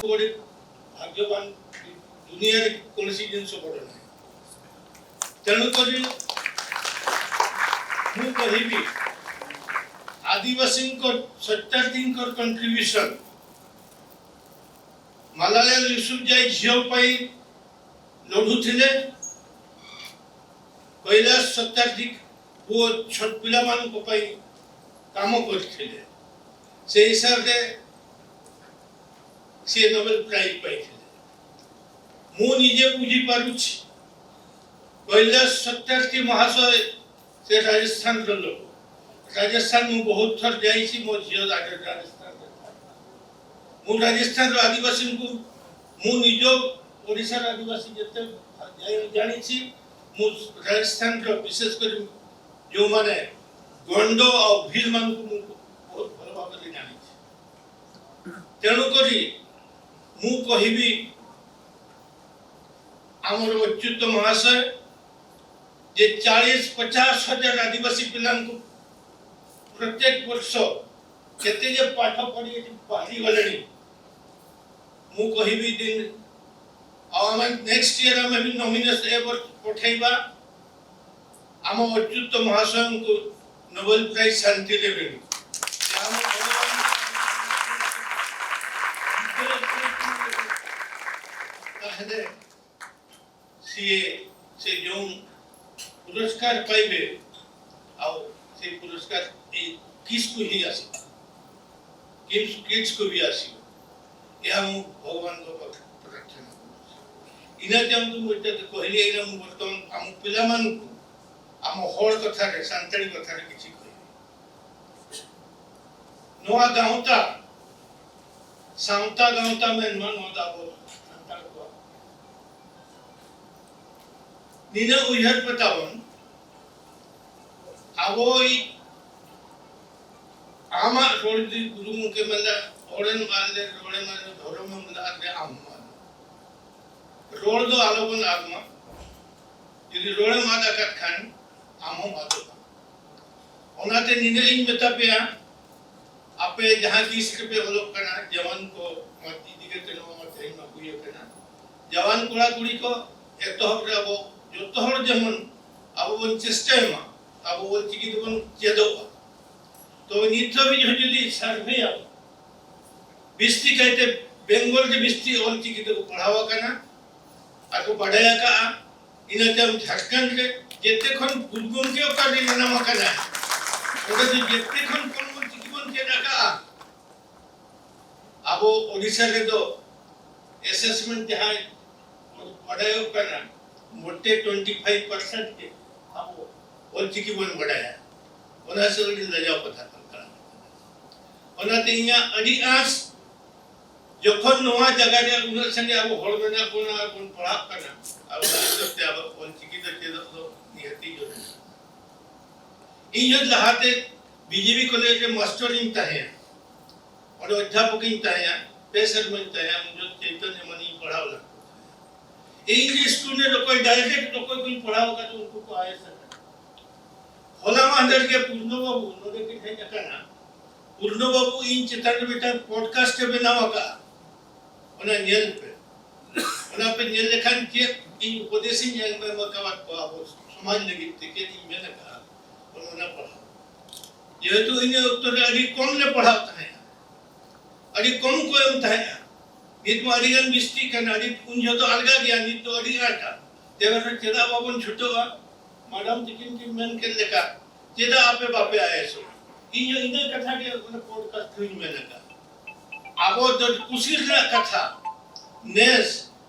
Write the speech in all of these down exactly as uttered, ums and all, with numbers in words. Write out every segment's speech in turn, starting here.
ବଡ ଭାଗ୍ୟବାନ, ଦୁନିଆରେ କୌଣସି ଜିନିଷ ବଡ ନାହିଁ। ତେଣୁକରି ମୁଁ କହିବି, ଆଦିବାସୀଙ୍କ, ସତ୍ୟାର୍ଥୀଙ୍କର କଣ୍ଟ୍ରିବ୍ୟୁସନ। ମାଲାଲା ୟୁସୁଫଜାଇ ଝିଅ ପାଇଁ ଲଢୁଥିଲେ, କୈଳାସ ସତ୍ୟାର୍ଥୀ ପୁଅ ଛୋଟ ପିଲାମାନଙ୍କ ପାଇଁ କାମ କରିଥିଲେ। ସେ ହିସାବରେ ସିଏ ନୋବେଲ ପ୍ରାଇଜ ପାଇଥିଲେ। ମୁଁ ନିଜେ ବୁଝିପାରୁଛି, କୈଳାସ ସତ୍ୟାର୍ଥୀ ମହାଶୟ ସେ ରାଜସ୍ଥାନର ଲୋକ। ରାଜସ୍ଥାନ ମୁଁ ବହୁତ ଥର ଯାଇଛି, ମୋ ଝିଅ ରାଜ- ରାଜସ୍ଥାନରେ ଥାଏ। ମୁଁ ରାଜସ୍ଥାନର ଆଦିବାସୀଙ୍କୁ, ମୁଁ ନିଜ ଓଡ଼ିଶାର ଆଦିବାସୀ ଯେତେ ଜା- ଜାଣିଛି, ମୁଁ ରାଜସ୍ଥାନର ବିଶେଷ କରି ଯେଉଁମାନେ ଗଣ୍ଡ ଆଉ ଭିଲମାନଙ୍କୁ ମୁଁ ବହୁତ ଭଲ ଭାବରେ ଜାଣିଛି। ତେଣୁକରି ମୁଁ କହିବି, ଆମର ଅଚ୍ୟୁତ ମହାଶୟ ଯେ ଚାଳିଶ ପଚାଶ ହଜାର ଆଦିବାସୀ ପିଲାଙ୍କୁ ପ୍ରତ୍ୟେକ ବର୍ଷ କେତେ ଯେ ପାଠ ପଢ଼ି ଏଠି ବାହାରି ଗଲେଣି, ମୁଁ କହିବି ଦିନ, ଆଉ ଆମେ ନେକ୍ସଟ ଇୟର ଆମେ ବି ନମିନେସନ ଏ ବର୍ଷ ପଠେଇବା। ଆମ ଅଚ୍ୟୁତ ମହାଶୟଙ୍କୁ ନୋବେଲ ପ୍ରାଇଜ ଶାନ୍ତି ଦେବେନି। ତାହେଲେ ସିଏ, ସେ ଯେଉଁ ପୁରସ୍କାର ପାଇବେ, ଆଉ ସେ ପୁରସ୍କାର ଏଇ କିସ୍କୁ ହିଁ ଆସିବ, କିମ୍ସ କିଡ୍ସକୁ ବି ଆସିବ। ଏହା ମୁଁ ଭଗବାନଙ୍କ ପାଖରେ ପ୍ରାର୍ଥନା କରୁଛି। ଇନା ଚାହୁଁଛୁ, ମୁଁ ଏତେ କହିଲି, ଏଇନା ମୁଁ ବର୍ତ୍ତମାନ ଆମ ପିଲାମାନଙ୍କୁ ଆମ ହଳ କଥାରେ, ସାନ୍ତାଳୀ କଥାରେ କିଛି କହିବି। ᱱᱚᱣᱟ ᱜᱟᱶᱛᱟ, ᱥᱟᱶᱛᱟ ᱜᱟᱶᱛᱟ ᱢᱮᱱᱢᱟ, ᱱᱚᱣᱟ ᱫᱚ ᱟᱵᱚ ᱥᱟᱱᱛᱟᱲ ᱠᱚᱣᱟᱜ᱾ ᱱᱤᱱᱟᱹᱜ ᱩᱭᱦᱟᱹᱨ ᱯᱮ ᱛᱟᱵᱚᱱ, ᱟᱵᱚᱭᱤᱡ, ᱟᱢᱟᱜ ᱨᱚᱲ ᱡᱩᱫᱤ ᱜᱩᱨᱩ ᱜᱚᱢᱠᱮ ᱢᱮᱱᱫᱟ, ᱦᱚᱲᱮᱢ ᱟᱫ ᱞᱮ, ᱨᱚᱲᱮᱢ ᱟᱫ ᱞᱮ, ᱫᱷᱚᱨᱚᱢᱮᱢ ᱟᱫ ᱞᱮ, ᱟᱢ ᱦᱚᱸᱢ ᱟᱫ᱾ ᱨᱚᱲ ᱫᱚ ᱟᱞᱚᱵᱚᱱ ᱟᱫ ᱢᱟ᱾ ᱡᱩᱫᱤ ᱨᱚᱲᱮᱢ ᱟᱫ ᱟᱠᱟᱫ ᱠᱷᱟᱱ, ᱟᱢ ᱦᱚᱸᱢ ᱟᱫᱚᱜᱼᱟ᱾ ᱚᱱᱟᱛᱮ ᱱᱤᱱᱟᱹᱜ ᱤᱧ ᱢᱮᱛᱟ ᱯᱮᱭᱟ, ᱟᱯᱮ ᱡᱟᱦᱟᱸ ᱛᱤᱥ ᱨᱮᱯᱮ ᱚᱞᱚᱜ ᱠᱟᱱᱟ, ᱡᱟᱣᱟᱱ ᱠᱚ, ᱱᱚᱣᱟ ᱤᱫᱤ ᱠᱟᱛᱮ ᱱᱚᱣᱟ ᱢᱟ ᱛᱮᱦᱮᱧ ᱢᱟ ᱦᱩᱭ ᱟᱠᱟᱱᱟ᱾ ᱡᱟᱣᱟᱱ ᱠᱚᱲᱟ ᱠᱩᱲᱤ ᱠᱚ, ᱮᱛᱚᱦᱚᱵ ᱨᱮ ᱟᱵᱚ ᱡᱚᱛᱚ ᱦᱚᱲ ᱡᱮᱢᱚᱱ ᱟᱵᱚ ᱵᱚᱱ ᱪᱮᱥᱴᱟᱭ ᱢᱟ, ᱟᱵᱚ ᱚᱞᱪᱤᱠᱤ ᱛᱮᱵᱚᱱ ᱪᱮᱫᱚᱜᱼᱟ᱾ ᱛᱚᱵᱮ ᱱᱤᱛ ᱫᱷᱟᱹᱵᱤᱡ ᱦᱚᱸ ᱡᱩᱫᱤ survey ᱟᱵᱚ, ᱵᱤᱥᱛᱤ ᱠᱟᱭᱛᱮ ᱵᱮᱝᱜᱚᱞ ᱨᱮ ᱵᱤᱥᱛᱤ ᱚᱞᱪᱤᱠᱤ ᱛᱮᱠᱚ ᱯᱟᱲᱦᱟᱣ ᱟᱠᱟᱱᱟ ᱟᱨ ᱠᱚ ᱵᱟᱰᱟᱭ ᱟᱠᱟᱫᱼᱟ᱾ ᱤᱱᱟᱹ ᱛᱟᱭᱚᱢ ᱡᱷᱟᱲᱠᱷᱚᱸᱰ ᱨᱮ ᱡᱮᱛᱮ ᱠᱷᱚᱱ ᱜᱩᱨᱩ ᱜᱚᱢᱠᱮ ᱚᱠᱟ ᱨᱮ ᱡᱟᱱᱟᱢ ᱟᱠᱟᱱᱟ, ᱚᱸᱰᱮ ᱫᱚ ᱡᱮᱛᱮ ᱠᱷᱚᱱ ᱠᱚᱢ ᱚᱞᱪᱤᱠᱤ ᱵᱚᱱ ᱪᱮᱫ ᱟᱠᱟᱫᱼᱟ᱾ ᱟᱵᱚ ᱳᱰᱤᱥᱟ ᱨᱮᱫᱚ assessment ᱡᱟᱦᱟᱸᱭ ᱵᱟᱰᱟᱭᱚᱜ ᱠᱟᱱᱟ, ᱢᱚᱴᱮ twenty five percent ᱜᱮ ᱟᱵᱚ ᱚᱞᱪᱤᱠᱤ ᱵᱚᱱ ᱵᱟᱰᱟᱭᱟ᱾ ᱚᱱᱟ ᱦᱤᱥᱟᱹᱵ ᱟᱹᱰᱤ ᱞᱟᱡᱟᱣ ᱠᱟᱛᱷᱟ ᱠᱟᱱ ᱠᱟᱱᱟ᱾ ᱚᱱᱟᱛᱮ ᱤᱧᱟᱹᱜ ᱟᱹᱰᱤ ᱟᱸᱥ, ᱡᱚᱠᱷᱚᱱ ᱱᱚᱣᱟ ᱡᱟᱭᱜᱟ ᱨᱮ ᱩᱱᱟᱹᱜ ᱥᱟᱸᱜᱮ ᱟᱵᱚ ᱦᱚᱲ ᱢᱮᱱᱟᱜ ᱵᱚᱱᱟ ᱟᱨ ᱵᱚᱱ ᱯᱟᱲᱦᱟᱜ ᱠᱟᱱᱟ, ᱟᱵᱚ ᱚᱱᱟ ᱦᱤᱥᱟᱹᱵ ᱛᱮ ᱟᱵᱚ ᱚᱞᱪᱤᱠᱤ ᱫᱚ ᱪᱮᱫᱚᱜ ᱫᱚ ᱱᱤᱦᱟᱹᱛᱤ ᱡᱚᱨᱩᱨᱤ ᱠᱟᱱᱟ᱾ ᱤᱧ ᱦᱚᱸ ᱞᱟᱦᱟᱛᱮ ᱵᱤᱡᱮᱯᱤ ᱠᱚᱞᱮᱡᱽ ᱨᱮ ᱢᱟᱥᱴᱚᱨ ᱤᱧ ᱛᱟᱦᱮᱸᱭᱟ, ᱚᱸᱰᱮ ᱚᱫᱽᱫᱷᱟᱯᱚᱠ ᱤᱧ ᱛᱟᱦᱮᱸᱭᱟ, ᱯᱮ ᱥᱮᱨᱢᱟᱧ ᱛᱟᱦᱮᱸᱭᱟ, ᱩᱱ ᱡᱚᱠᱷᱚᱱ ᱪᱳᱭᱛᱚᱱᱭᱚ ᱢᱚᱱᱤᱧ ᱯᱟᱲᱦᱟᱣ ᱞᱮᱫ ᱠᱚ ᱛᱟᱦᱮᱸᱭᱟ᱾ ᱤᱧ student ᱚᱠᱚᱭ direct ᱚᱠᱚᱭ ᱠᱚᱧ ᱯᱟᱲᱦᱟᱣ ᱟᱠᱟᱫ ᱩᱱᱠᱩ ᱠᱚ IAS ᱟᱠᱟᱱᱟ᱾ ᱦᱚᱞᱟ ᱢᱟᱦᱫᱮᱨ ᱜᱮ ᱯᱩᱨᱱᱚ ᱵᱟᱹᱵᱩ ᱱᱚᱰᱮ ᱠᱤᱱ ᱦᱮᱡ ᱟᱠᱟᱱᱟ᱾ ᱯᱩᱨᱱᱚ ᱵᱟᱹᱵᱩ ᱤᱧ ᱪᱮᱛᱟᱱ ᱨᱮ ᱢᱤᱫᱴᱟᱝ podcast ᱮ ᱵᱮᱱᱟᱣ ᱟᱠᱟᱫᱼᱟ, ᱚᱱᱟ ᱧᱮᱞ ᱯᱮ᱾ ᱚᱱᱟ ᱯᱮ ᱧᱮᱞ ᱞᱮᱠᱷᱟᱱ ᱪᱮᱫ ᱤᱧ ᱩᱯᱚᱫᱮᱥ ᱤᱧ ᱮᱢ ᱮᱢ ᱟᱠᱟᱣᱟᱫ ᱠᱚᱣᱟ ᱟᱵᱚ ᱥᱚᱢᱟᱡᱽ ᱞᱟᱹᱜᱤᱫ ᱛᱮ, ᱪᱮᱫ ᱤᱧ ᱢᱮᱱ ᱟᱠᱟᱫᱼᱟ, ᱚᱱᱟ ᱯᱟᱲᱦᱟᱣ᱾ ᱡᱮᱦᱮᱛᱩ ᱤᱱᱟᱹ ᱚᱠᱛᱚ ᱨᱮ ᱟᱹᱰᱤ ᱠᱚᱢ ᱞᱮ ᱯᱟᱲᱦᱟᱣ ᱛᱟᱦᱮᱸᱫᱼᱟ, ᱟᱹᱰᱤ ᱠᱚᱢ ᱠᱚ ᱮᱢ ᱛᱟᱦᱮᱸᱫᱼᱟ᱾ ᱱᱤᱛ ᱢᱟ ᱟᱹᱰᱤ ᱜᱟᱱ ᱵᱤᱥᱛᱤᱜ ᱠᱟᱱᱟ, ᱟᱹᱰᱤ ᱩᱱ ᱡᱚᱦᱚᱜ ᱫᱚ ᱟᱞᱜᱟ ᱜᱮᱭᱟ, ᱱᱤᱛ ᱫᱚ ᱟᱹᱰᱤ ᱟᱸᱴᱟ᱾ ᱛᱚᱵᱮ ᱨᱮᱦᱚᱸ ᱪᱮᱫᱟᱜ ᱵᱟᱵᱚᱱ ᱪᱷᱩᱴᱟᱹᱜᱼᱟ? ᱢᱟᱰᱟᱢ ᱛᱤᱠᱤᱱ ᱠᱤᱱ ᱢᱮᱱ ᱠᱮᱫ ᱞᱮᱠᱟ, ᱪᱮᱫᱟᱜ ᱟᱯᱮ ᱵᱟᱯᱮ IAS ᱚᱜᱼᱟ? ᱤᱧ ᱦᱚᱸ ᱤᱱᱟᱹ ᱠᱟᱛᱷᱟ ᱜᱮ ᱚᱱᱟ podcast ᱨᱮᱧ ᱢᱮᱱ ᱟᱠᱟᱫᱼᱟ᱾ ᱟᱵᱚ ᱫᱚ ᱠᱩᱥᱤ ᱨᱮᱱᱟᱜ ᱠᱟᱛᱷᱟ, ᱱᱮᱥ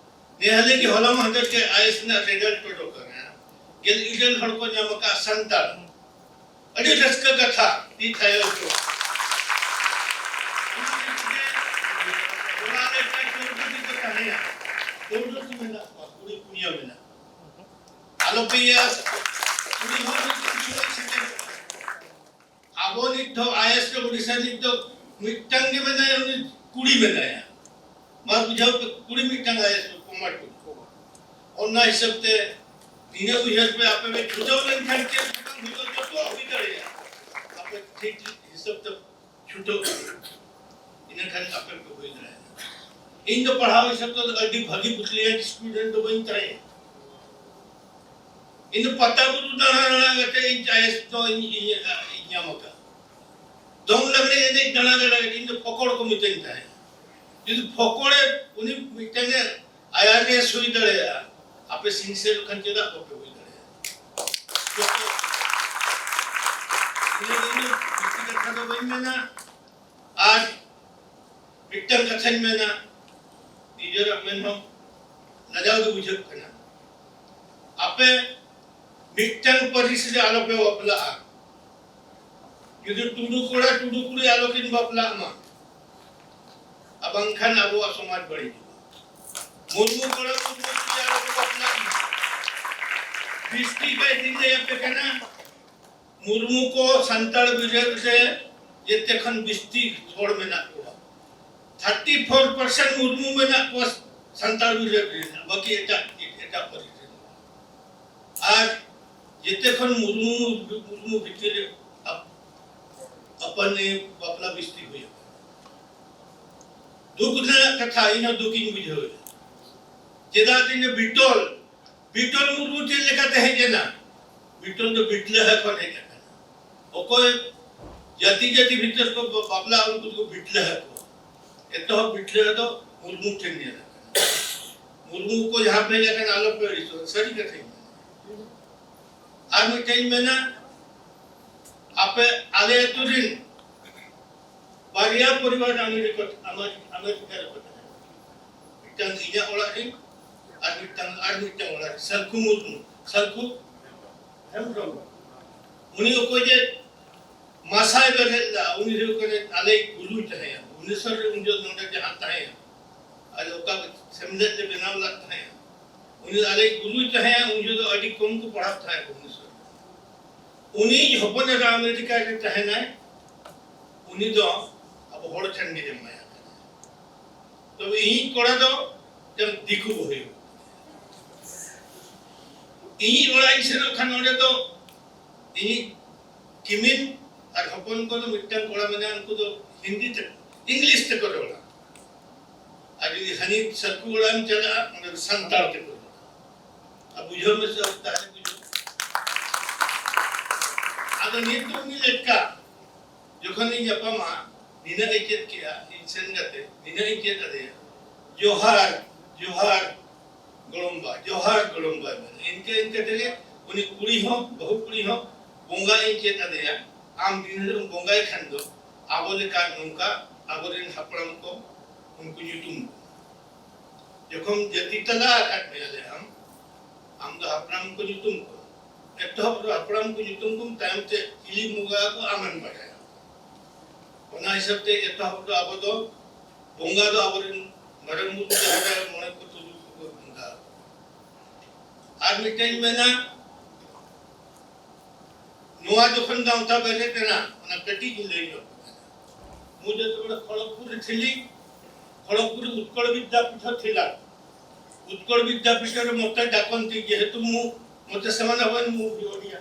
ᱱᱮᱦᱟᱞᱮ ᱜᱮ ᱦᱚᱞᱟ ᱢᱟᱦᱫᱮᱨ ᱜᱮ IAS ᱨᱮᱱᱟᱜ result ᱚᱰᱚᱠ ᱟᱠᱟᱱᱟ᱾ ᱜᱮᱞ ᱤᱨᱟᱹᱞ ᱦᱚᱲ ᱠᱚ ᱧᱟᱢ ᱟᱠᱟᱫᱼᱟ ᱥᱟᱱᱛᱟᱲ᱾ ᱟᱹᱰᱤ ᱨᱟᱹᱥᱠᱟᱹ ᱠᱟᱛᱷᱟ, ᱛᱤ ᱛᱷᱟᱭᱚ ᱠᱚ᱾ ᱚᱱᱟ ᱞᱟᱹᱜᱤᱫ ᱛᱮ ᱚᱲᱟᱜ ᱨᱮ ᱮᱴᱟᱜ ᱠᱟᱹᱣᱰᱤ ᱠᱚ ᱛᱟᱦᱮᱸᱭᱟ, ᱠᱟᱹᱣᱰᱤ ᱠᱚ ᱢᱮᱱᱟᱜ ᱠᱚᱣᱟ, ᱠᱩᱲᱤ ᱯᱩᱱᱭᱟᱹ ᱢᱮᱱᱟᱜ ᱠᱚᱣᱟ᱾ ᱟᱞᱚ ᱯᱮ ᱤᱭᱟᱹ, ᱠᱩᱲᱤ ᱦᱚᱲ ᱫᱚ ᱠᱤᱪᱷᱩ ᱵᱟᱭ ᱥᱮᱴᱮᱨᱚᱜ ᱠᱟᱱᱟ᱾ ᱟᱵᱚ ᱱᱤᱛ ᱫᱚ IAS ᱨᱮ ᱳᱰᱤᱥᱟ ᱱᱤᱛ ᱫᱚ ᱢᱤᱫᱴᱟᱝ ᱜᱮ ᱢᱮᱱᱟᱭᱟ, ᱩᱱᱤ ᱠᱩᱲᱤ ᱢᱮᱱᱟᱭᱟ᱾ ᱢᱟ ᱵᱩᱡᱷᱟᱹᱣ ᱯᱮ, ᱠᱩᱲᱤ ᱢᱤᱫᱴᱟᱝ IAS ᱠᱚ ᱠᱚᱢᱟ ᱴᱩ᱾ ᱚᱱᱟ ᱦᱤᱥᱟᱹᱵ ᱛᱮ ᱱᱤᱭᱟᱹ ᱩᱭᱦᱟᱹᱨ ᱯᱮ, ᱟᱯᱮ ᱯᱮ ᱪᱷᱩᱴᱟᱹᱣ ᱞᱮᱱᱠᱷᱟᱱ ᱪᱮᱫ ᱦᱚᱸ ᱵᱟᱝ ᱦᱩᱭᱩᱜᱼᱟ, ᱡᱚᱛᱚᱣᱟᱜ ᱦᱩᱭ ᱫᱟᱲᱮᱭᱟᱜᱼᱟ᱾ ᱟᱯᱮ ᱴᱷᱤᱠ ᱦᱤᱥᱟᱹᱵ ᱛᱮ ᱪᱷᱩᱴᱟᱹᱣ᱾ ᱤᱱᱟᱹ ᱠᱷᱟᱱ ᱟᱯᱮ ᱯᱮ ᱦᱩᱭ ᱫᱟᱲᱮᱭᱟᱜᱼᱟ᱾ ᱤᱧ ᱫᱚ ᱯᱟᱲᱦᱟᱣ ᱦᱤᱥᱟᱹᱵ ᱛᱮ ᱟᱹᱰᱤ ᱵᱷᱟᱹᱜᱤ ᱵᱨᱤᱞᱤᱭᱟᱱᱴ ᱥᱴᱩᱰᱮᱱᱴ ᱫᱚ ᱵᱟᱹᱧ ᱛᱟᱦᱮᱸ᱾ ᱤᱧ ᱫᱚ ᱯᱟᱛᱟ ᱵᱩᱨᱩ ᱫᱟᱬᱟ ᱫᱟᱬᱟ ᱠᱟᱛᱮ ᱤᱧ ᱟᱭᱮᱥ ᱫᱚ ᱤᱧ, ᱤᱧ, ᱤᱧ ᱧᱟᱢ ᱟᱠᱟᱫᱟ᱾ ᱫᱚᱝ ᱞᱟᱜᱽᱲᱮ ᱮᱱᱮᱡ ᱫᱟᱬᱟ ᱫᱟᱬᱟ ᱠᱟᱛᱮ ᱤᱧ ᱫᱚ ᱯᱷᱚᱠᱚᱲ ᱠᱚ ᱢᱤᱛᱟᱹᱧ ᱛᱟᱦᱮᱸᱫ᱾ ᱡᱩᱫᱤ ᱯᱷᱚᱠᱚᱲᱮ ᱩᱱᱤ ᱢᱤᱫᱴᱟᱝ ᱮ ᱟᱭᱟᱨᱱᱮᱥ ᱦᱩᱭ ᱫᱟᱲᱮᱭᱟᱜᱼᱟ, ᱟᱯᱮ ᱥᱤᱱᱥᱤᱭᱟᱨ ᱠᱷᱟᱱ ᱪᱮᱫᱟᱜ ᱵᱟᱯᱮ ᱦᱩᱭ ᱫᱟᱲᱮᱭᱟᱜᱼᱟ? ᱤᱱᱟᱹ ᱜᱮ ᱤᱧ ᱫᱚ ᱵᱮᱥᱤ ᱠᱟᱛᱷᱟ ᱫᱚ ᱵᱟᱹᱧ ᱢᱮᱱᱟ᱾ ᱟᱨ ᱢᱤᱫᱴᱟᱝ ᱠᱟᱛᱷᱟᱧ ᱢᱮᱱᱟ, ᱱᱤᱡᱮᱨᱟᱜ ᱢᱮᱱ ᱦᱚᱸ ᱞᱟᱡᱟᱣ ᱜᱮ ᱵᱩᱡᱷᱟᱹᱜ ᱠᱟᱱᱟ᱾ ᱟᱯᱮ ᱢᱤᱫᱴᱟᱝ ᱯᱟᱹᱨᱤᱥ ᱨᱮ ᱟᱞᱚᱯᱮ ᱵᱟᱯᱞᱟᱜᱼᱟ᱾ ᱡᱩᱫᱤ ᱴᱩᱰᱩ ᱠᱚᱲᱟ ᱴᱩᱰᱩ ᱠᱩᱲᱤ ᱟᱞᱚᱠᱤᱱ ᱵᱟᱯᱞᱟᱜ ᱢᱟ, ᱟᱨ ᱵᱟᱝᱠᱷᱟᱱ ᱟᱵᱚᱣᱟᱜ ᱥᱚᱢᱟᱡᱽ ᱵᱟᱹᱲᱤᱡᱚᱜᱼᱟ᱾ ᱢᱩᱨᱢᱩ ᱠᱚᱲᱟ ᱢᱩᱨᱢᱩ ᱠᱩᱲᱤ ᱟᱞᱚᱠᱚ ᱵᱟᱯᱞᱟᱜ ᱢᱟ᱾ ᱵᱤᱥᱛᱤ ᱠᱟᱭ ᱫᱤᱱ ᱞᱟᱹᱭ ᱟᱯᱮ ᱠᱟᱱᱟ, ᱢᱩᱨᱢᱩ ᱠᱚ ᱥᱟᱱᱛᱟᱲ ᱵᱤᱨᱟᱹᱫ ᱨᱮ ᱡᱮᱛᱮ ᱠᱷᱚᱱ ᱵᱤᱥᱛᱤ ᱦᱚᱲ ᱢᱮᱱᱟᱜ ᱠᱚᱣᱟ᱾ ᱛᱷᱟᱨᱴᱤ ᱯᱷᱳᱨ ᱯᱟᱨᱥᱮᱱᱴ ᱢᱩᱨᱢᱩ ᱢᱮᱱᱟᱜ ᱠᱚᱣᱟ ᱥᱟᱱᱛᱟᱲ ᱵᱤᱨᱟᱹᱫ ᱨᱮ, ᱵᱟᱹᱠᱤ ᱮᱴᱟᱜ, ᱮᱴᱟᱜ ᱯᱟᱹᱨᱤᱥ ᱨᱮᱱ᱾ ᱟᱨ ᱡᱮᱛᱮ ᱠᱷᱚᱱ ᱢᱩᱨᱢᱩ, ᱢᱩᱨᱢᱩ ᱵᱷᱤᱛᱤᱨ ᱨᱮ ᱟᱯ-, ᱟᱯᱟᱱ ᱵᱟᱯᱞᱟ ᱵᱤᱥᱛᱤ ᱦᱩᱭ ᱟᱠᱟᱱᱟ᱾ ᱫᱩᱠ ᱨᱮᱱᱟᱜ ᱠᱟᱛᱷᱟ, ᱤᱧ ᱦᱚᱸ ᱫᱩᱠ ᱤᱧ ᱵᱩᱡᱷᱟᱹᱣᱮᱫᱟ᱾ ᱪᱮᱫᱟᱜ ᱤᱧ ᱫᱚ ᱵᱤᱴᱚᱞ, ᱵᱤᱴᱚᱞ ᱢᱩᱨᱢᱩ ᱪᱮᱫ ᱞᱮᱠᱟᱛᱮ ᱦᱮᱡ ᱮᱱᱟ? ᱵᱤᱴᱚᱞ ᱫᱚ ᱵᱤᱴᱞᱟᱹᱦᱟ ᱠᱷᱚᱱ ᱦᱮᱡ ᱟᱠᱟᱱᱟ᱾ ᱚᱠᱚᱭ ᱡᱟᱹᱛᱤ ᱡᱟᱹᱛᱤ ᱵᱷᱤᱛᱟᱹᱨ ᱠᱚ ᱵᱟ-, ᱵᱟᱯᱞᱟ, ᱩᱱᱠᱩ ᱫᱚᱠᱚ ᱵᱤᱴᱞᱟᱹᱦᱟ ᱠᱚ᱾ ᱮᱛᱚᱦᱚᱵ ᱵᱤᱴᱞᱟᱹᱦᱟ ᱫᱚ ᱢᱩᱨᱢᱩ ᱴᱷᱮᱱ ᱧᱮᱞ ᱟᱠᱟᱱᱟ᱾ ᱢᱩᱨᱢᱩ ᱠᱚ ᱡᱟᱦᱟᱸ ᱯᱮ ᱦᱮᱡ ᱟᱠᱟᱱᱟ, ᱟᱞᱚ ᱯᱮ ᱟᱹᱲᱤᱥᱚᱜᱼᱟ, ᱥᱟᱹᱨᱤ ᱠᱟᱛᱷᱟᱧ ᱢᱮᱱᱟ᱾ ᱟᱨ ᱢᱤᱫᱴᱮᱱ ᱤᱧ ᱢᱮᱱᱟ, ᱟᱯᱮ ᱟᱞᱮ ᱟᱹᱛᱩ ᱨᱤᱱ ᱵᱟᱨᱭᱟ ᱯᱚᱨᱤᱵᱟᱨ ᱟᱢᱮᱨᱤᱠᱟ, ᱟᱢᱮᱨᱤᱠᱟ ᱨᱮᱠᱚ ᱛᱟᱦᱮᱱᱟ᱾ ᱢᱤᱫᱴᱟᱝ ᱤᱧᱟᱹᱜ ᱚᱲᱟᱜ ᱨᱤᱱ ᱟᱨ ᱢᱤᱫᱴᱟᱝ, ᱟᱨ ᱢᱤᱫᱴᱟᱝ ᱚᱲᱟᱜ ᱨᱤᱱ ᱥᱟᱞᱠᱷᱩ ᱢᱩᱨᱢᱩ, ᱥᱟᱞᱠᱷᱩ ᱦᱮᱢᱵᱨᱚᱢ᱾ ᱩᱱᱤ ᱚᱠᱚᱭ ᱡᱮ ᱢᱟᱥᱟᱭ ᱵᱮᱨᱮᱫ ᱞᱮᱫᱟ, ᱩᱱᱤ ᱦᱩᱭᱩᱜ ᱠᱟᱱᱟ ᱟᱞᱮᱭᱤᱡ ᱜᱩᱨᱩᱭ ᱛᱟᱦᱮᱸᱭᱟ ᱵᱷᱩᱵᱽᱱᱮᱥᱚᱨ ᱨᱮ, ᱩᱱ ᱡᱚᱦᱚᱜ ᱱᱚᱰᱮ ᱡᱟᱦᱟᱸ ᱛᱟᱦᱮᱸᱭᱟ, ᱟᱨ ᱚᱠᱟ ᱥᱮᱢᱞᱮᱫ ᱞᱮ ᱵᱮᱱᱟᱣ ᱞᱮᱫ ᱛᱟᱦᱮᱸᱭᱟ, ᱩᱱᱤ ᱟᱞᱮᱭᱤᱡ ᱜᱩᱨᱩᱭ ᱛᱟᱦᱮᱸᱭᱟ᱾ ᱩᱱ ᱡᱚᱦᱚᱜ ᱫᱚ ᱟᱹᱰᱤ ᱠᱚᱢ ᱠᱚ ᱯᱟᱲᱦᱟᱜ ᱛᱟᱦᱮᱸᱫ ᱵᱷᱩᱵᱽᱱᱮᱥᱚᱨ ᱨᱮ᱾ ᱩᱱᱤ ᱦᱚᱯᱚᱱ ᱮᱨᱟ ᱟᱢᱮᱨᱤᱠᱟ ᱨᱮ ᱛᱟᱦᱮᱱᱟᱭ, ᱩᱱᱤ ᱫᱚ ᱟᱵᱚ ᱦᱚᱲ ᱴᱷᱮᱱ ᱜᱮ ᱡᱟᱶᱟᱭ ᱟᱠᱟᱱᱟ᱾ ᱛᱚᱵᱮ ᱤᱧᱤᱡ ᱠᱚᱲᱟ ᱫᱚ ᱡᱮᱢᱚᱱ ᱫᱤᱠᱩ ᱵᱚ ᱦᱩᱭᱩᱜ᱾ ᱤᱧᱤᱡ ᱚᱲᱟᱜ ᱤᱧ ᱥᱮᱱᱚᱜ ᱠᱷᱟᱱ ᱚᱸᱰᱮ ᱫᱚ ᱤᱧᱤᱡ ᱠᱤᱢᱤᱱ ᱟᱨ ᱦᱚᱯᱚᱱ ᱠᱚᱫᱚ ᱢᱤᱫᱴᱟᱝ ᱠᱚᱲᱟ ᱢᱮᱱᱟᱭᱟ, ᱩᱱᱠᱩ ᱫᱚ ᱦᱤᱱᱫᱤ ᱛᱮ, ᱤᱝᱞᱤᱥ ᱛᱮᱠᱚ ᱨᱚᱲᱟ᱾ ᱟᱨ ᱡᱩᱫᱤ ᱦᱟᱹᱱᱤ ᱥᱟᱹᱠᱩ ᱚᱲᱟᱜ ᱮᱢ ᱪᱟᱞᱟᱜᱼᱟ, ᱚᱸᱰᱮ ᱫᱚ ᱥᱟᱱᱛᱟᱲ ᱛᱮᱠᱚ ᱨᱚᱲᱟ᱾ ᱟᱨ ᱵᱩᱡᱷᱟᱹᱣ ᱢᱮᱥᱮ, ᱛᱟᱦᱞᱮ ᱵᱩᱡᱷᱟᱹᱣ᱾ ᱟᱫᱚ ᱱᱤᱛ ᱫᱚ ᱩᱱᱤ ᱞᱮᱴᱠᱟ ᱡᱚᱠᱷᱚᱱᱤᱧ ᱧᱟᱯᱟᱢᱟ, ᱱᱤᱱᱟᱹᱜ ᱮ ᱪᱮᱫ ᱠᱮᱜᱼᱟ, ᱤᱧ ᱥᱮᱱ ᱠᱟᱛᱮ ᱱᱤᱱᱟᱹᱜ ᱤᱧ ᱪᱮᱫ ᱟᱫᱮᱭᱟ, "ᱡᱚᱦᱟᱨ, ᱡᱚᱦᱟᱨ ᱜᱚᱲᱚᱢᱵᱟ, ᱡᱚᱦᱟᱨ ᱜᱚᱲᱚᱢᱵᱟ", ᱢᱮᱱᱟ᱾ ᱤᱱᱠᱟᱹ ᱤᱱᱠᱟᱹ ᱛᱮᱜᱮ ᱩᱱᱤ ᱠᱩᱲᱤ ᱦᱚᱸ, ᱵᱟᱹᱦᱩ ᱠᱩᱲᱤ ᱦᱚᱸ ᱵᱚᱸᱜᱟ ᱤᱧ ᱪᱮᱫ ᱟᱫᱮᱭᱟ᱾ ᱟᱢ ᱫᱤᱱ ᱦᱤᱞᱳᱜ ᱮᱢ ᱵᱚᱸᱜᱟᱭ ᱠᱷᱟᱱ ᱫᱚ ᱟᱵᱚ ᱞᱮᱠᱟ ᱱᱚᱝᱠᱟ ᱟᱵᱚᱨᱮᱱ ᱦᱟᱯᱲᱟᱢ ᱠᱚ ᱩᱱᱠᱩ ᱧᱩᱛᱩᱢ ᱠᱚ᱾ ᱡᱚᱠᱷᱚᱱ ᱡᱟᱹᱛᱤ ᱛᱟᱞᱟ ᱟᱠᱟᱫ ᱢᱮᱭᱟ ᱞᱮ ᱟᱢ, ᱟᱢ ᱫᱚ ᱦᱟᱯᱲᱟᱢ ᱠᱚ ᱧᱩᱛᱩᱢ ᱠᱚ, ᱮᱛᱚᱦᱚᱵ ᱨᱮ ᱦᱟᱯᱲᱟᱢ ᱠᱚ ᱧᱩᱛᱩᱢ ᱠᱚᱢ, ᱛᱟᱭᱚᱢ ᱛᱮ ᱪᱤᱞᱤ ᱵᱚᱸᱜᱟ ᱠᱚ ᱟᱢᱮᱢ ᱵᱟᱰᱟᱭᱟ᱾ ᱚᱱᱟ ᱦᱤᱥᱟᱹᱵ ᱛᱮ ᱮᱛᱚᱦᱚᱵ ᱫᱚ ᱟᱵᱚ ᱫᱚ ᱵᱚᱸᱜᱟ ᱫᱚ ᱟᱵᱚᱨᱮᱱ ᱢᱟᱨᱟᱝ ᱵᱩᱨᱩ, ᱡᱟᱦᱮᱨ ᱟᱭᱳ, ᱢᱚᱬᱮ ᱠᱚ ᱛᱩᱨᱩᱭ ᱠᱚ ᱵᱚᱸᱜᱟ᱾ ᱟᱨ ᱢᱤᱫᱴᱟᱝ ᱤᱧ ᱢᱮᱱᱟ, ᱱᱚᱣᱟ ᱡᱚᱠᱷᱚᱱ ᱜᱟᱶᱛᱟ ᱵᱮᱨᱮᱫ ᱮᱱᱟ, ᱚᱱᱟ ᱠᱟᱹᱴᱤᱡ ᱤᱧ ᱞᱟᱹᱭ ᱧᱚᱜ ᱠᱮᱫᱟ᱾ ᱢᱩᱫᱽ ᱨᱮ ᱠᱷᱚᱲᱚᱜᱽᱯᱩᱨ ᱨᱮ ᱛᱷᱤᱞᱤ, ᱠᱷᱚᱲᱚᱜᱽᱯᱩᱨ ᱨᱮ ᱩᱛᱠᱚᱲ ᱵᱤᱫᱽᱫᱟᱯᱤᱴᱷ ᱦᱚᱸ ᱛᱷᱤᱞᱟ᱾ ᱩᱛᱠᱚᱲ ᱵᱤᱫᱽᱫᱟᱯᱤᱴᱷ ᱨᱮ ᱢᱚᱛᱮ ᱰᱟᱠᱚᱱᱛᱤ, ᱡᱮᱦᱮᱛᱩ ମୁଁ, ମତେ ସେମାନେ ହୁଏନି, ମୁଁ ବି ଓଡ଼ିଆ।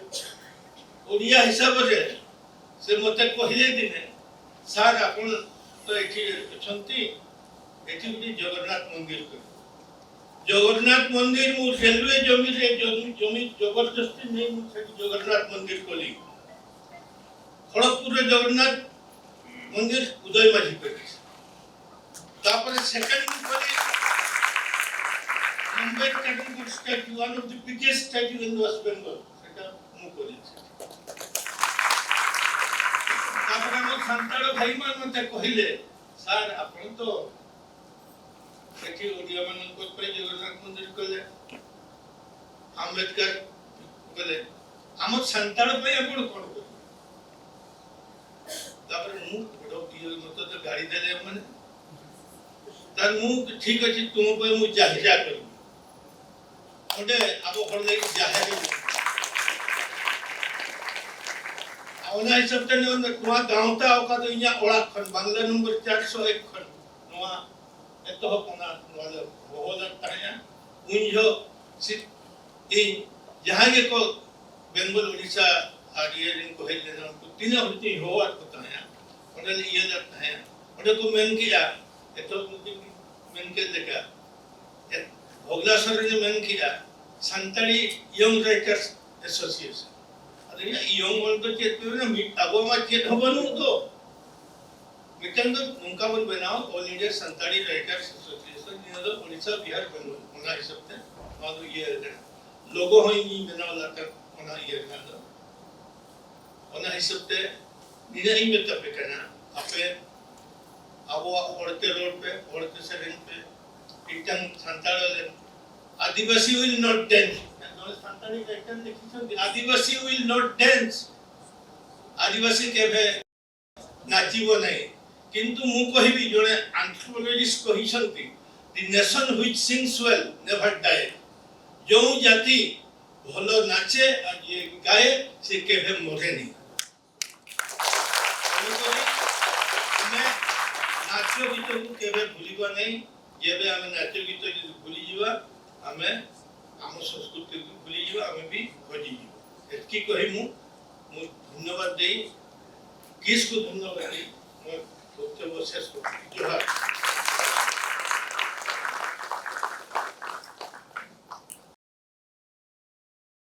ଓଡ଼ିଆ ହିସାବରେ ସେ ମତେ କହିଲେ ଦିନେ, "ସାର୍, ଆପଣ ତ ଏଠି ଅଛନ୍ତି, ଏଠି ଗୋଟେ ଜଗନ୍ନାଥ ମନ୍ଦିର କରିବେ।" ଜଗନ୍ନାଥ ମନ୍ଦିର, ମୁଁ ରେଲୱେ ଜମିରେ ଜମି, ଜମି ଜବରଦସ୍ତି ନେଇ ମୁଁ ସେଠି ଜଗନ୍ନାଥ ମନ୍ଦିର କଲି। ଖଡ଼ଗପୁରରେ ଜଗନ୍ନାଥ ମନ୍ଦିର ଉଦୟ ମାଝୀ କରିଛି। ତାପରେ ସେକେଣ୍ଡ ମୁଁ କଲି ଆମ୍ବେଦକରଙ୍କ statue, one of the biggest statue in West Bengal, ସେଟା ମୁଁ କରିଛି। ତାପରେ ଆମ ସାନ୍ତାଳ ଭାଇମାନେ ମତେ କହିଲେ, "ସାର୍, ଆପଣ ତ ସେଠି ଓଡ଼ିଆମାନଙ୍କ ପାଇଁ ଜଗନ୍ନାଥ ମନ୍ଦିର କଲେ, ଆମ୍ବେଦକର କଲେ, ଆମ ସାନ୍ତାଳ ପାଇଁ ଆପଣ କ'ଣ କରିବେ?" ତାପରେ ମୁଁ ବଡ଼ ପ୍ରିୟ, ମତେ ତ ଗାଳି ଦେଲେ ଏମାନେ। ତାହେଲେ ମୁଁ, "ଠିକ୍ ଅଛି, ତୁମ ପାଇଁ ମୁଁ ଯାହା ଯାହା କରିବି।" ଗୋଟେ ᱟᱵᱚ ᱦᱚᱲ ᱞᱟᱹᱜᱤᱫ ᱡᱟᱦᱮᱨ ᱨᱮ ᱚᱱᱟ ᱦᱤᱥᱟᱹᱵ ᱛᱮ ᱱᱚᱣᱟ ᱜᱟᱶᱛᱟ ᱚᱠᱟ ᱫᱚ ᱤᱧᱟᱹᱜ ᱚᱲᱟᱜ ᱠᱷᱚᱱ, ᱵᱟᱝᱞᱟ ᱱᱚᱢᱵᱚᱨ ᱪᱟᱨᱥᱚ ᱮᱠ ᱠᱷᱚᱱ ᱱᱚᱣᱟ ᱮᱛᱚᱦᱚᱵ, ᱚᱱᱟ ᱱᱚᱣᱟ ᱞᱮ ᱦᱚᱦᱚ ᱞᱮᱫ ᱛᱟᱦᱮᱸᱫᱼᱟ᱾ ᱩᱱ ᱡᱚᱦᱚᱜ ᱥᱤ-, ᱤᱧ ᱡᱟᱦᱟᱸᱭ ᱜᱮᱠᱚ ᱵᱮᱝᱜᱚᱞ, ᱳᱰᱤᱥᱟ, ᱟᱨ ᱤᱭᱟᱹ ᱨᱮᱱ ᱠᱚ ᱦᱮᱡ ᱞᱮᱱᱟ, ᱩᱱᱠᱩ ᱛᱤᱱᱟᱹᱜ ᱦᱚᱲ ᱪᱚᱧ ᱦᱚᱦᱚᱣᱟᱫ ᱠᱚ ᱛᱟᱦᱮᱸᱫ, ᱚᱸᱰᱮ ᱞᱮ ᱤᱭᱟᱹ ᱞᱮᱫ ᱛᱟᱦᱮᱸᱫ᱾ ᱚᱸᱰᱮ ᱠᱚ ᱢᱮᱱ ᱠᱮᱜᱼᱟ, ᱮᱛᱚᱦᱚᱵ ᱨᱮᱜᱮ ᱢᱮᱱ ᱠᱮᱫ ᱞᱮᱠᱟ, ᱮ, ᱵᱷᱚᱜᱽᱱᱟᱥᱚᱨ ᱨᱮ ᱢᱮᱱ ᱠᱮᱜᱼᱟ, ᱥᱟᱱᱛᱟᱲᱤ ᱤᱭᱚᱝ ᱨᱟᱭᱴᱟᱨᱥ ᱮᱥᱳᱥᱤᱭᱮᱥᱚᱱ᱾ ᱟᱫᱚ ᱤᱧᱟᱹᱜ ᱤᱭᱚᱝ ᱚᱞ ᱫᱚ ᱪᱮᱫ ᱠᱚ ᱢᱮᱱᱟ? ᱢᱤᱫ, ᱟᱵᱚᱣᱟᱜ ᱢᱟ ᱪᱮᱫ ᱦᱚᱸ ᱵᱟᱹᱱᱩᱜ ᱫᱚ᱾ ᱢᱤᱫᱴᱟᱝ ᱫᱚ ᱱᱚᱝᱠᱟ ᱵᱚᱱ ᱵᱮᱱᱟᱣ, All India Santali Writers Association, ᱱᱤᱭᱟᱹ ᱫᱚ ᱳᱰᱤᱥᱟ, ᱵᱤᱦᱟᱨ, ᱵᱮᱝᱜᱚᱞ, ᱚᱱᱟ ᱦᱤᱥᱟᱹᱵ ᱛᱮ ᱱᱚᱣᱟ ᱫᱚ ᱤᱭᱟᱹ ᱟᱠᱟᱱᱟ᱾ ᱞᱳᱜᱳ ᱦᱚᱸ ᱤᱧᱤᱧ ᱵᱮᱱᱟᱣ ᱞᱮᱫ ᱛᱟᱦᱮᱸᱫ ᱚᱱᱟ ᱤᱭᱟᱹ ᱨᱮᱱᱟᱜ ᱫᱚ, ᱚᱱᱟ ᱦᱤᱥᱟᱹᱵ ᱛᱮ ᱱᱤᱱᱟᱹᱜ ᱤᱧ ᱢᱮᱛᱟ ᱯᱮ ᱠᱟᱱᱟ, ᱟᱯᱮ ᱟᱵᱚᱣᱟᱜ ᱦᱚᱲ ᱛᱮ ᱨᱚᱲ ᱯᱮ, ᱦᱚᱲ ᱛᱮ ᱥᱮᱨᱮᱧ ᱯᱮ, ᱢᱤᱫᱴᱟᱝ ᱥᱟᱱᱛᱟᱲ ᱞᱮ ଆଦିବାସୀ will not dance। ଜଣେ ସାନ୍ତାଳୀ ରାଇଟର ଲେଖିଛନ୍ତି, ଆଦିବାସୀ will not dance, ଆଦିବାସୀ କେବେ ନାଚିବ ନାହିଁ। କିନ୍ତୁ ମୁଁ କହିବି, ଜଣେ ଆନ୍ଥ୍ରୋପୋଲୋଜିଷ୍ଟ କହିଛନ୍ତି, the nation which sings well never die। ଯେଉଁ ଜାତି ଭଲ ନାଚେ ଆଉ ଯିଏ ଗାଏ, ସେ କେବେ ମରେନି। ତେଣୁକରି ଆମେ ନାଚ ଗୀତକୁ କେବେ ଭୁଲିବା ନାହିଁ। ଯେବେ ଆମେ ନାଚ ଗୀତ ଯଦି ଭୁଲିଯିବା, ଆମେ ଆମ ସଂସ୍କୃତିକୁ ଭୁଲିଯିବା, ଆମେ ବି ହଜିଯିବା। ଏତିକି କହି ମୁଁ, ମୁଁ ଧନ୍ୟବାଦ ଦେଇ, କିସ୍କୁ ଧନ୍ୟବାଦ ଦେଇ ମୋ ବକ୍ତବ୍ୟ ଶେଷ କରୁଛି। ଜୁହାର।